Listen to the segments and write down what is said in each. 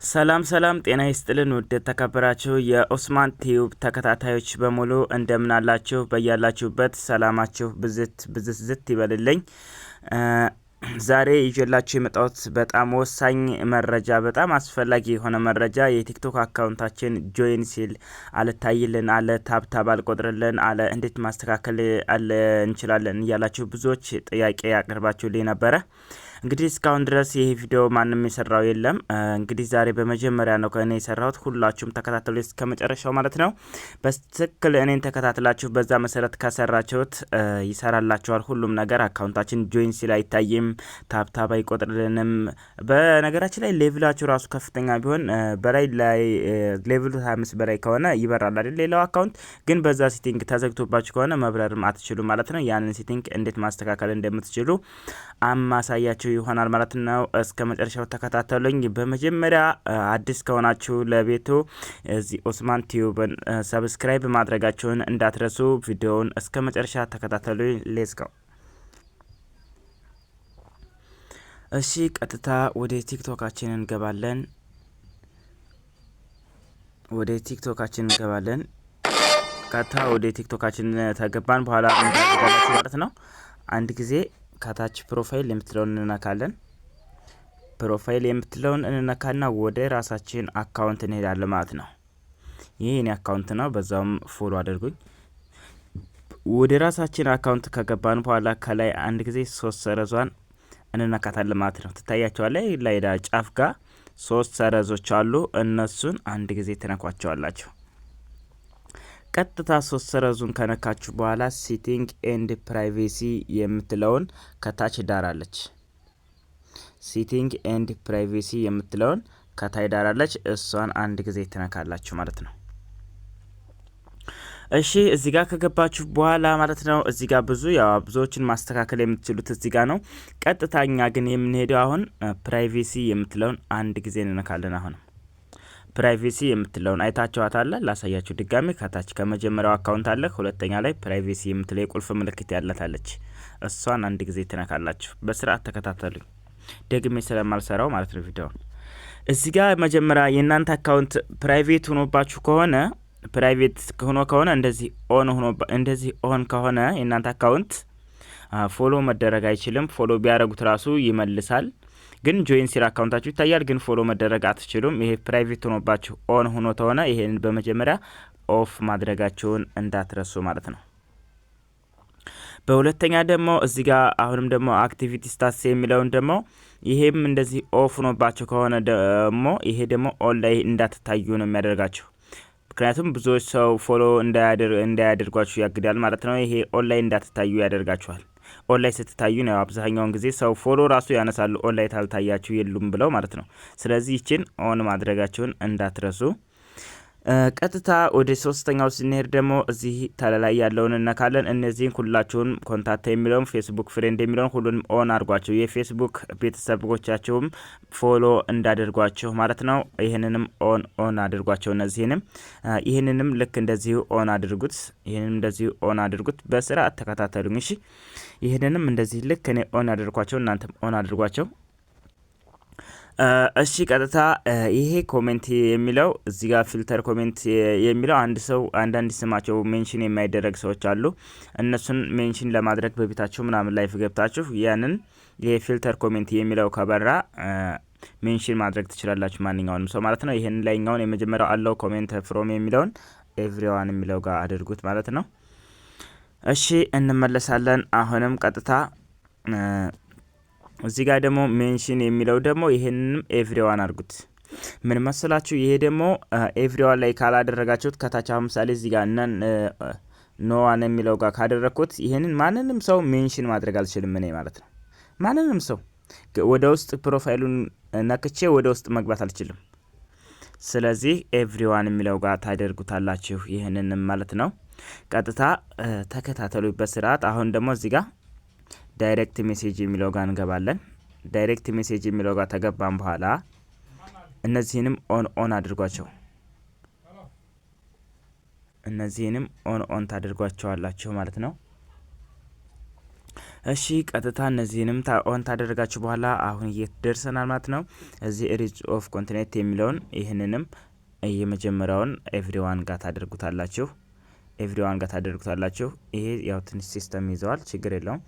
ሰላም ሰላም፣ ጤና ይስጥልን ውድ ተከበራችሁ የኦስማን ቲዩብ ተከታታዮች በሙሉ፣ እንደምን አላችሁ? በያላችሁበት ሰላማችሁ ብዝት ብዝት ዝት ይበልልኝ። ዛሬ ይዤላችሁ የመጣሁት በጣም ወሳኝ መረጃ፣ በጣም አስፈላጊ የሆነ መረጃ፣ የቲክቶክ account ኣችን join ሲል አልታይልን አለ፣ tap tap አልቆጥርልን አለ፣ እንዴት ማስተካከል አለ እንችላለን እያላችሁ ብዙዎች ጥያቄ ያቀርባችሁልኝ ነበረ። እንግዲህ እስካሁን ድረስ ይህ ቪዲዮ ማንም የሰራው የለም። እንግዲህ ዛሬ በመጀመሪያ ነው ከእኔ የሰራሁት። ሁላችሁም ተከታተሉ እስከ መጨረሻው ማለት ነው። በትክክል እኔን ተከታትላችሁ በዛ መሰረት ከሰራችሁት ይሰራላችኋል ሁሉም ነገር። Account ኣችን join ሲል አይታይም፣ tap tap አይቆጥርልንም። በነገራችን ላይ level ኣችሁ ራሱ ከፍተኛ ቢሆን፣ በላይ ላይ level ኡ 25 በላይ ከሆነ ይበራል አይደል? ሌላው account ግን በዛ setting ተዘግቶባችሁ ከሆነ መብረርም አትችሉ ማለት ነው። ያንን setting እንዴት ማስተካከል እንደምትችሉ አማሳያችሁ ይሆናል ማለት ነው። እስከ መጨረሻው ተከታተሉኝ። በመጀመሪያ አዲስ ከሆናችሁ ለቤቱ እዚህ ኦስማን ቲዩብን subscribe ማድረጋችሁን እንዳትረሱ። ቪዲዮውን እስከ መጨረሻ ተከታተሉኝ። Let's go። እሺ፣ ቀጥታ ወደ ቲክቶካችን እንገባለን። ወደ ቲክቶካችን እንገባለን። ቀጥታ ወደ ቲክቶካችን ተገባን በኋላ ታደርጋላችሁ ማለት ነው። አንድ ጊዜ ከታች profile የምትለውን እንነካለን። Profile የምትለውን እንነካና ወደ ራሳችን account እንሄዳለን ማለት ነው። ይህ የኔ account ነው። በዛውም follow አድርጉኝ። ወደ ራሳችን account ከገባን በኋላ ከላይ አንድ ጊዜ ሶስት ሰረዟን እንነካታለን ማለት ነው። ትታያቸዋለህ። ላይ ጫፍ ጋር ሶስት ሰረዞች አሉ። እነሱን አንድ ጊዜ ትነኳቸዋላችሁ። ቀጥታ ሶስት ሰረዙን ከነካችሁ በኋላ setting and privacy የምትለውን ከታች ዳር አለች። Setting and privacy የምትለውን ከታች ዳር አለች። እሷን አንድ ጊዜ ትነካላችሁ ማለት ነው። እሺ፣ እዚህ ጋር ከገባችሁ በኋላ ማለት ነው፣ እዚህ ጋር ብዙ ያው ብዙዎችን ማስተካከል የምትችሉት እዚህ ጋር ነው። ቀጥታ እኛ ግን የምንሄደው አሁን privacy የምትለውን አንድ ጊዜ እንነካለን። አሁንም privacy የምትለውን አይታችኋታል። ላሳያችሁ ድጋሚ፣ ከታች ከመጀመሪያው account አለ፣ ሁለተኛ ላይ privacy የምትለው የቁልፍ ምልክት ያላታለች። እሷን አንድ ጊዜ ትነካላችሁ። በስርዓት ተከታተሉኝ፣ ደግሜ ስለማልሰራው ማለት ነው ቪዲዮውን። እዚህ ጋር መጀመሪያ የእናንተ account private ሆኖባችሁ ከሆነ፣ private ሆኖ ከሆነ፣ እንደዚህ on ሆኖ፣ እንደዚህ on ከሆነ የእናንተ account follow መደረግ አይችልም። Follow ቢያደርጉት ራሱ ይመልሳል። ግን join ሲል account ኣችሁ ይታያል፣ ግን follow መደረግ አትችሉም። ይሄ private ሆኖባችሁ on ሆኖ ከሆነ ይሄንን በመጀመሪያ off ማድረጋችሁን እንዳትረሱ ማለት ነው። በሁለተኛ ደግሞ እዚህ ጋር አሁንም ደግሞ activity stats የሚለውን ደግሞ ይሄም እንደዚህ off ሆኖባችሁ ከሆነ ደግሞ ይሄ ደግሞ ኦንላይን እንዳትታዩ ነው የሚያደርጋችሁ። ምክንያቱም ብዙዎች ሰው follow እንዳያደርጓችሁ ያግዳል ማለት ነው። ይሄ ኦንላይን እንዳትታዩ ያደርጋችኋል። ኦንላይን ስትታዩ ነው አብዛኛውን ጊዜ ሰው follow ራሱ ያነሳሉ፣ ኦንላይን ታልታያችሁ የሉም ብለው ማለት ነው። ስለዚህ ይችን on ማድረጋችሁን እንዳትረሱ። ቀጥታ ወደ ሶስተኛው ስንሄድ ደግሞ እዚህ ተለላይ ያለውን እነካለን። እነዚህን ሁላችሁን contact የሚለውን፣ ፌስቡክ friend የሚለውን ሁሉንም on አድርጓቸው፣ የፌስቡክ ቤተሰቦቻችሁም follow እንዳደርጓችሁ ማለት ነው። ይህንንም on on አድርጓቸው። እነዚህንም ይህንንም ልክ እንደዚሁ on አድርጉት። ይህንንም እንደዚሁ on አድርጉት። በስርዓት ተከታተሉኝ እሺ። ይህንንም እንደዚህ ልክ እኔ on አድርጓቸው፣ እናንተም on አድርጓቸው። እሺ፣ ቀጥታ ይሄ comment የሚለው፣ እዚህ ጋር filter comment የሚለው፣ አንድ ሰው አንዳንድ ስማቸው mention የማይደረግ ሰዎች አሉ። እነሱን mention ለማድረግ በቤታችሁ ምናምን live ገብታችሁ ያንን ይሄ filter comment የሚለው ከበራ mention ማድረግ ትችላላችሁ፣ ማንኛውንም ሰው ማለት ነው። ይሄን ላይኛውን የመጀመሪያው allow comment from የሚለውን everyone የሚለው ጋር አድርጉት ማለት ነው። እሺ፣ እንመለሳለን። አሁንም ቀጥታ እዚህ ጋር ደግሞ mention የሚለው ደግሞ ይሄንንም everyone አድርጉት። ምን መሰላችሁ? ይሄ ደግሞ everyone ላይ ካላደረጋችሁት፣ ከታች አሁን ምሳሌ እዚህ ጋር none፣ no one የሚለው ጋር ካደረግኩት ይሄንን ማንንም ሰው mention ማድረግ አልችልም እኔ ማለት ነው። ማንንም ሰው ወደ ውስጥ profile ኡን ነክቼ ወደ ውስጥ መግባት አልችልም። ስለዚህ everyone የሚለው ጋር ታደርጉታላችሁ ይህንንም ማለት ነው። ቀጥታ ተከታተሉ በስርዓት። አሁን ደግሞ እዚህ ጋር direct message የሚለው ጋር እንገባለን። Direct message የሚለው ጋር ተገባን በኋላ እነዚህንም on on አድርጓቸው። እነዚህንም on on ታደርጓቸዋላችሁ ማለት ነው። እሺ፣ ቀጥታ እነዚህንም on ታደረጋችሁ በኋላ አሁን የት ደርሰናል ማለት ነው። እዚህ reach of content የሚለውን ይህንንም የመጀመሪያውን everyone ጋር ታደርጉታላችሁ። Everyone ጋር ታደርጉታላችሁ። ይሄ ያው ትንሽ system ይዘዋል፣ ችግር የለውም።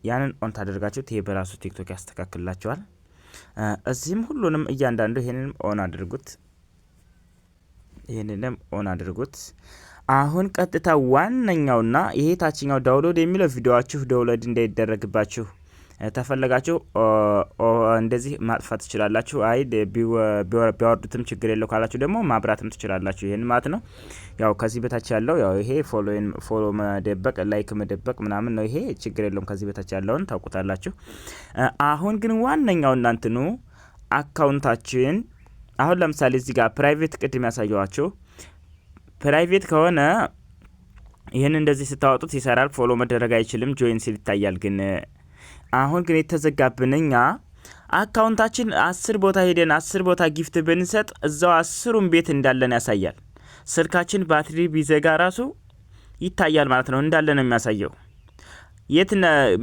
ያንን on ታደርጋችሁት ይሄ በራሱ ቲክቶክ ያስተካክልላችኋል። እዚህም ሁሉንም እያንዳንዱ ይሄንንም on አድርጉት። ይህንንም on አድርጉት። አሁን ቀጥታ ዋነኛውና ይሄ ታችኛው download የሚለው ቪዲዮአችሁ download እንዳይደረግባችሁ ተፈለጋችሁ እንደዚህ ማጥፋት ትችላላችሁ። አይ፣ ቢያወርዱትም ችግር የለው ካላችሁ ደግሞ ማብራትም ትችላላችሁ። ይሄን ማለት ነው። ያው ከዚህ በታች ያለው ያው ይሄ follow መደበቅ፣ like መደበቅ ምናምን ነው። ይሄ ችግር የለውም። ከዚህ በታች ያለውን ታውቁታላችሁ። አሁን ግን ዋነኛው እናንትኑ account ኣችን አሁን ለምሳሌ እዚህ ጋር private፣ ቅድም ያሳየኋችሁ private ከሆነ ይህን እንደዚህ ስታወጡት ይሰራል። Follow መደረግ አይችልም። Join ሲል ይታያል። ግን አሁን ግን የተዘጋብን እኛ account ኣችን 10 ቦታ ሄደን 10 ቦታ gift ብንሰጥ እዛው 10ሩም ቤት እንዳለን ያሳያል። ስልካችን ባትሪ ቢዘጋ ራሱ ይታያል ማለት ነው። እንዳለ ነው የሚያሳየው። የት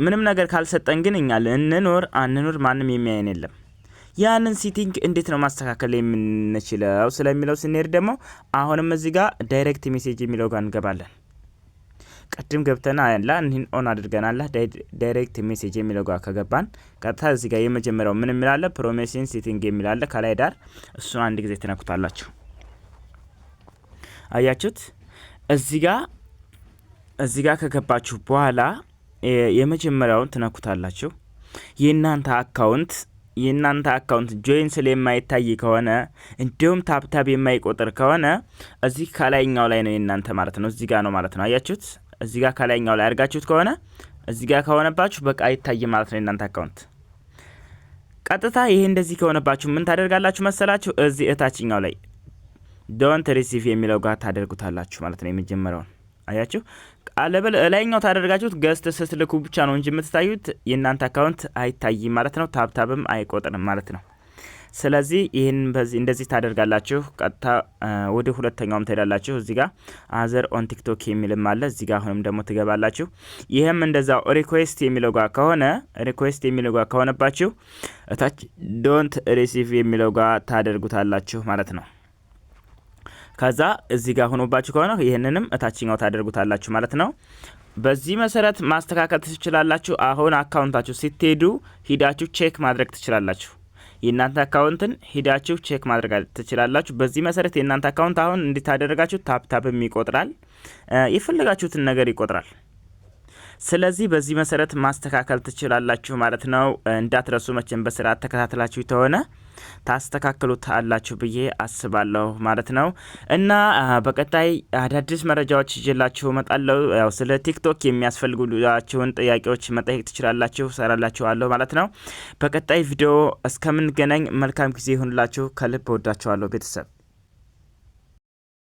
ምንም ነገር ካልሰጠን ግን እኛ እንኖር አንኖር ማንም የሚያየን የለም። ያንን setting እንዴት ነው ማስተካከል የምንችለው ስለሚለው ስንሄድ ደግሞ አሁንም እዚህ ጋር direct message የሚለው ጋር እንገባለን። ቅድም ገብተና ያላ ይህን on አድርገናል። Direct message የሚለው ጋር ከገባን ቀጥታ እዚህ ጋር የመጀመሪያው ምን የሚላለ፣ promotion setting የሚላለ ከላይ ዳር፣ እሱን አንድ ጊዜ ትነኩታላችሁ። አያችሁት? እዚህ ጋር ከገባችሁ በኋላ የመጀመሪያውን ትነኩታላችሁ። የእናንተ account join ስለማይታይ ከሆነ እንዲሁም tap tap የማይቆጥር ከሆነ እዚህ ከላይኛው ላይ ነው የእናንተ ማለት ነው። እዚህ ጋር ነው ማለት ነው። አያችሁት? እዚህ ጋር ከላይኛው ላይ አድርጋችሁት ከሆነ፣ እዚህ ጋር ከሆነባችሁ በቃ አይታይም ማለት ነው የእናንተ account። ቀጥታ ይሄ እንደዚህ ከሆነባችሁ ምን ታደርጋላችሁ መሰላችሁ? እዚህ እታችኛው ላይ don't receive የሚለው ጋር ታደርጉታላችሁ ማለት ነው። የመጀመሪያውን አያችሁ። አለበል ላይኛው ታደርጋችሁት guest ስትልኩ ብቻ ነው እንጂ የምትታዩት የእናንተ account አይታይም ማለት ነው። Tap tap ም አይቆጥርም ማለት ነው። ስለዚህ ይህን በዚህ እንደዚህ ታደርጋላችሁ። ቀጥታ ወደ ሁለተኛውም ትሄዳላችሁ። እዚህ ጋር other on TikTok የሚልም አለ። እዚህ ጋር አሁንም ደግሞ ትገባላችሁ። ይህም እንደዛው request የሚለው ጋር ከሆነባችሁ እታች don't receive የሚለው ጋር ታደርጉታላችሁ ማለት ነው። ከዛ እዚህ ጋር ሆኖባችሁ ከሆነ ይህንንም እታችኛው ታደርጉታላችሁ ማለት ነው። በዚህ መሰረት ማስተካከል ትችላላችሁ። አሁን account ኣችሁ ስትሄዱ ሂዳችሁ check ማድረግ ትችላላችሁ። የእናንተ አካውንትን ሂዳችሁ check ማድረግ ትችላላችሁ። በዚህ መሰረት የእናንተ account አሁን እንዲታደረጋችሁ tap tap ም ይቆጥራል፣ የፈለጋችሁትን ነገር ይቆጥራል። ስለዚህ በዚህ መሰረት ማስተካከል ትችላላችሁ ማለት ነው። እንዳትረሱ፣ መቼም በስርዓት ተከታትላችሁ ተሆነ ታስተካክሉታላችሁ ብዬ አስባለሁ ማለት ነው። እና በቀጣይ አዳዲስ መረጃዎች ይዤላችሁ እመጣለሁ። ያው ስለ ቲክቶክ የሚያስፈልጉላችሁን ጥያቄዎች መጠየቅ ትችላላችሁ፣ እሰራላችኋለሁ ማለት ነው። በቀጣይ ቪዲዮ እስከምንገናኝ መልካም ጊዜ ይሁንላችሁ። ከልብ እወዳችኋለሁ ቤተሰብ።